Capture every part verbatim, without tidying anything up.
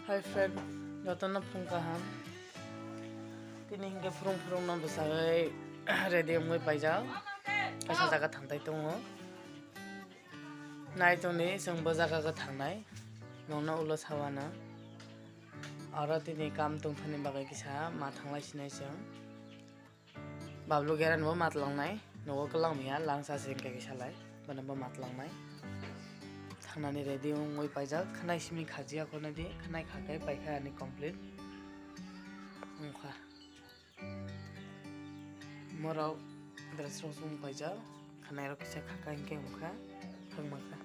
Hi friend, jotono phung kaham. Tini hinkhe phurung phurung no bwsagwi ready wngwi paijak. Kaisa jaga thangtai tongo. Nai tongni chwng bo jaga go thangnai. Nongno ulo sawana. Oro tini kam tongthani bagwi kisa ma thanglai sinai chwng. Bablu Geran bo matlangnai, nogo kwlangmaya langsa se hinkhe kisa lai, bono bo matlangnai. Thangnani ready wngwi paijak, khwnai simi khajiya khwnai di, khwnai khakai paikha ani complete. Wngkha. Morok dress rok chumui paijak, khwnairok kisa khaka hinkhe wngkha, thangmakha.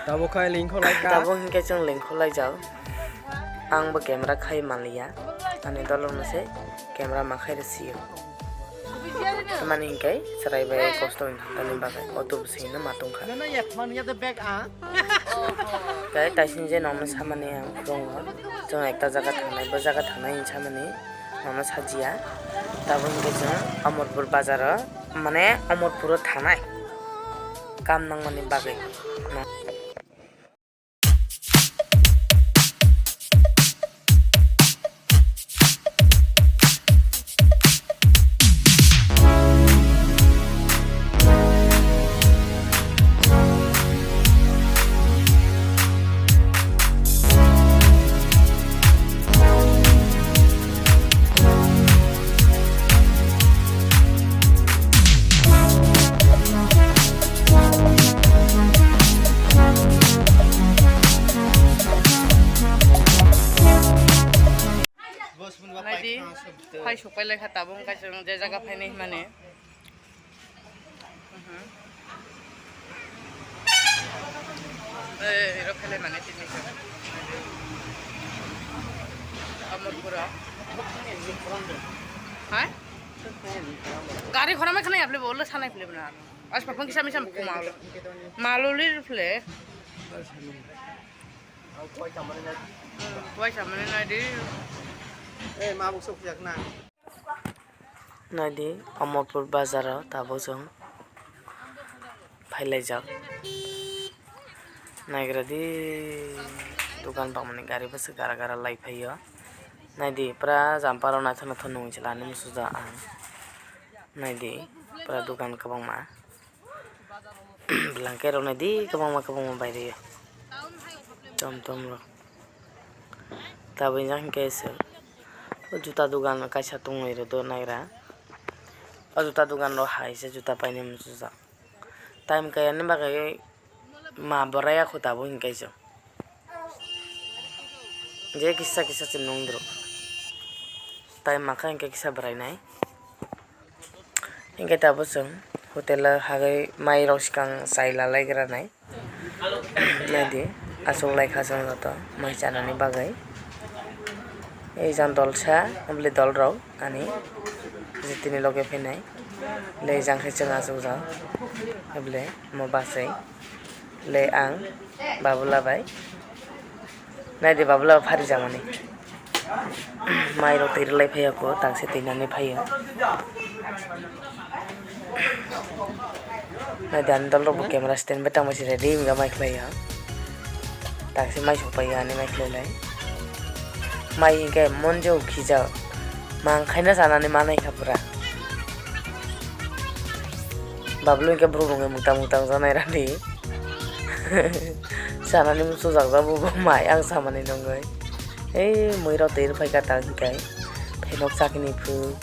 Tabuk khai lengkho lai ka. Tabuk hinkhe chwng lengkho laijak. Ang bo camera khai manliya. Ani dolong no se camera ma khai rw sio. Tamani hinkhe chwrai bai kosto wngkha tamni bagwi auto bwswino ma tongkha. Nana ya phone ya de bag a. Tei taising je nokno samani ang phungo. Chwng ekta jaga thangnai, bo jaga thangnai hinwi samani nokno sajiya. Tabuk hinkhe chwng Amarpur bazaro, mane Amarpuro thangnai kam nangmani bagwi. Naidi, phai sokpai lai kha tabuk wngkha chwng je jaga phainai hwnmani. Mhm. Eh, iro phele mane tini. Amarpura. Hai? Gari khora mai khana yaple bol sanai phle bana. As papang kisa misa kuma. Maloli phle. Hmm, waisa mane nai di. Eh, ma buk sok jak na. Naidi, Amarpur bazaro tabuk chwng phailaijak. Naigra di, dukan bangmani gari bwswk gara gara lai phaio. Naidi, pura jumper rok naithok naithok nungwi se lani muchujak ang. Naidi, pura dukan kwbangma. Blanket rok naidi, kwbangma kwbangma bai rio. Tom tom rok. Tabuk jang hinkhe se o juta dugan kaisa tongwi rwdo naigra. O juta dugan o hai se juta painani muchujak. Time kaya ni bagwi ma bwraya kho tabuk hinkhe se. Je kisa kisa se nung dro. Time makha hinkhe kisa bwrai nai. Hinkhe tabuk chwng hotel o hagwi mai rok swkang chai lalai gra nai. Naidi, achuk lai kha chwng joto mai chanani bagwi. Ei jang dolsa, bwlwi dol rok ani je tini loge phainai. Le jang khe chwng achukjak, bwlwi omo bachai. Le ang Babula bai. Naidi, Babula phari jamani. Mai rok twi rwlai phaiya ko, tangse twi nani phaiya. Naidi, ani dol rok bo camera stand bai tangma si ready wngya mai khlaiya. Tangse mai sok paiya ani mai khlai lai. Mai hinkhe monjak khijak. Mang khaina sanani manai kha pura. Bablu hinkhe borok rungwi mukta mukta wngjaknai rani. Sanani muchujak jak bo mai ang samani nungwi. Ei mui rok twi rwphai kha ta hinkhe phenok chakni phuru,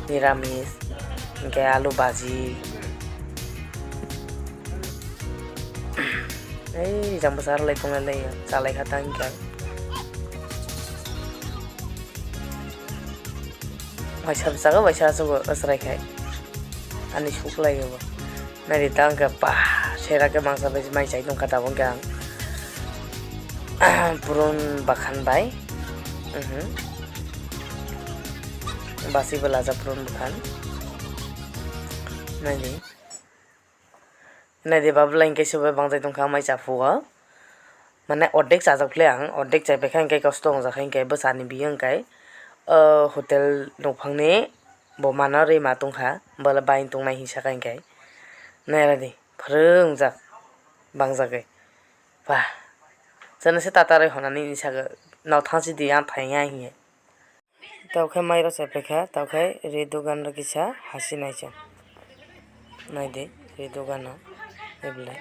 niramis, hinkhe alu bhaji. Ei jang bwsa rwlai tonglai lai chalai kha ta hinkhe. Waisa bwskango waisa aswk chwrai khai ani suklai o. Naidi ta hwnkhe ba sera khe mangsa bai mai chai tongkha tabuk hwnkhe ang. Purun bakhan bai. Mhm. Basi bo lajak phuru bwkhan. Naidi. Naidi, babla hinkhe sobai bangjak tongkha mai chaphugo. Mane ordek chajak phile ang, ordek chaipaikha hinkhe kosto wngjak hinkhe bwsani biyo hinkhe, o hotel nokphangni bo mano rima tongkha, bola bai tongnai hinwi sakha hinkhe. Nairadi, phwrwng wngjak, bangjagwi. Ba, chwngno se tatarwi honani hinwi sakha, "Nok thangsi di, ang thangya," hinwi. Tokhe mairok chaipaikha, tokhe ri dogan rok kisa hasi naising. Naidi, ri dogan no, eble.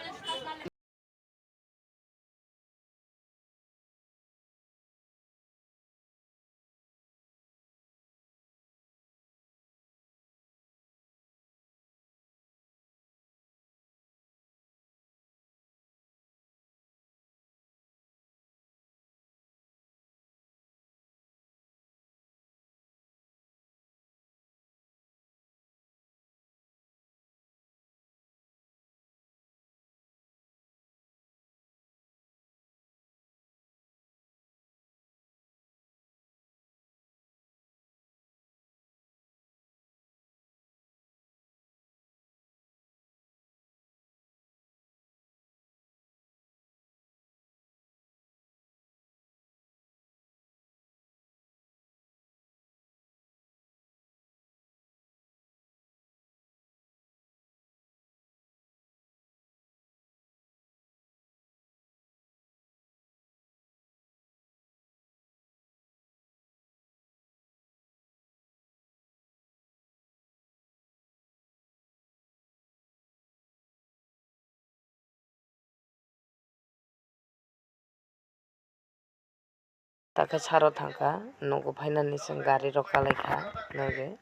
Takhe saro thangkha, nogo phainani chwng gari rok kalaikha, naidi.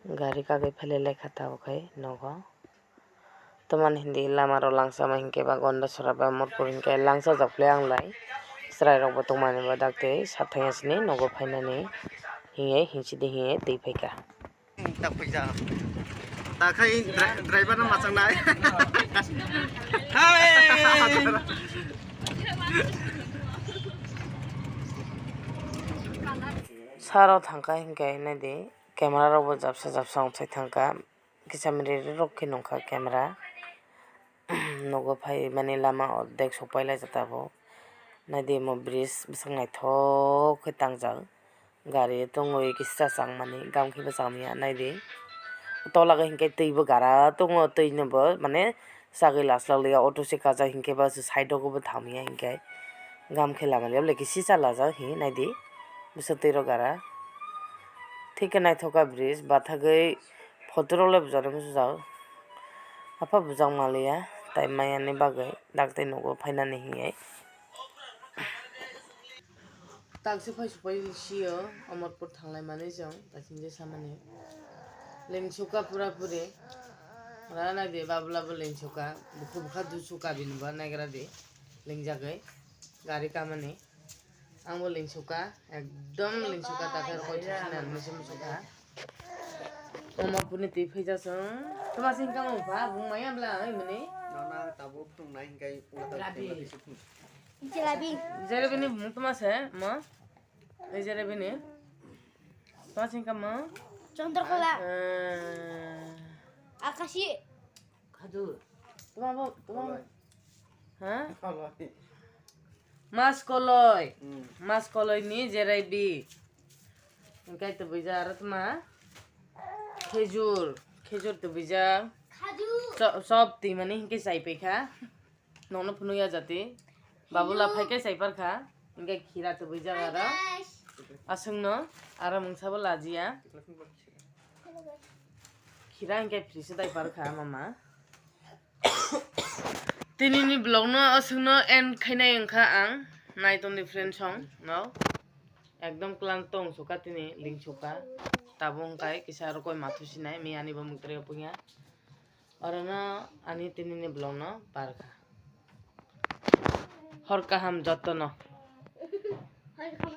Gari kagwi phailai laikha tabuk hai nogo. Tamani hindi lama rok langsa ma hinkhe ba Gondasora ba Morpur hinkhe langsa jak le ang lai. Chwrai rok bo tongmani ba dakti sathai sini nogo phainani hiye hinsidi hiye twi phaikha. Tak phaikha. Takhai dra-, driver no machang nai. Hai. Saro thangkha hinkhe naidi camera rok bo japsa japsa ongthai thangkha. Kisa miri rok khe nungkha camera. Nogo phai mani lama ordek sokpai laijak tabuk. Naidi omo bridge bwswk naithok khe tangjak. Gari tongwi kisa changmani gam khe bwchangmaya naidi. Tola o hinkhe twi bo gara tongo, twi no bo mane chagwi laslak liya auto se kajak hinkhe ba side o bo thamya hinkhe gam khe lama liya belai khe sisa lajak hi naidi. Bwswk twi rok gara. Thik khe naithok kha bridge bathagwi photo rok le bwchar muchungjak. Apha bwchang manliya tai maya ni bagwi dakti nogo phainani hiye. Taksa phai supai sio Amarpur thanglai manwi chwng taksa je samani. Lengsuka pura puri. Rana de babla bo lengsuka. Bukhu bukha du suka bini bo nagra de. Lengjagwi. Gari kamani. Ang bo lengsuka. Ekdom lengsuka takhe rokoi thukna musu musuka. Mama puni twi phaijak chwng. Tama sing kamo ba bung maya bla ai mani. Nana tabuk thung nai hinkhe pura ta Rabi. Thung nai thung. Jalebi. Jalebi ni bung tama se mo. Ei jalebi ni. Tama sing kamo. Chandrakala. Eh. Akashi. Khadu. Tama bo, tama bo. Koloi. Ha? Koloi. Mas koloi. Hmm. Mas koloi ni jalebi. Hinkhe tubui ja aro tama. Khejur, khejur tubui ja. Khaju. So-, sob twi mani hinkhe chai paikha. Nokno phunukya jati. Babula phaikhe chai parkha. Hinkhe khira tubui ja aro. Hi guys. Aswkno aro mungsa bo lajiya. Khira hinkhe free se dai parkha mama. Tini ni vlog no aswkno end khainai wngkha ang. Nai tongdi friend song no. Ekdom klang tong suka tini ling suka. Tabuk wngkai kisa rokoi mathu sinai mi ani bo muktrwi punya. Orono ani tini ni vlog no parkha. Hor kaham jotono.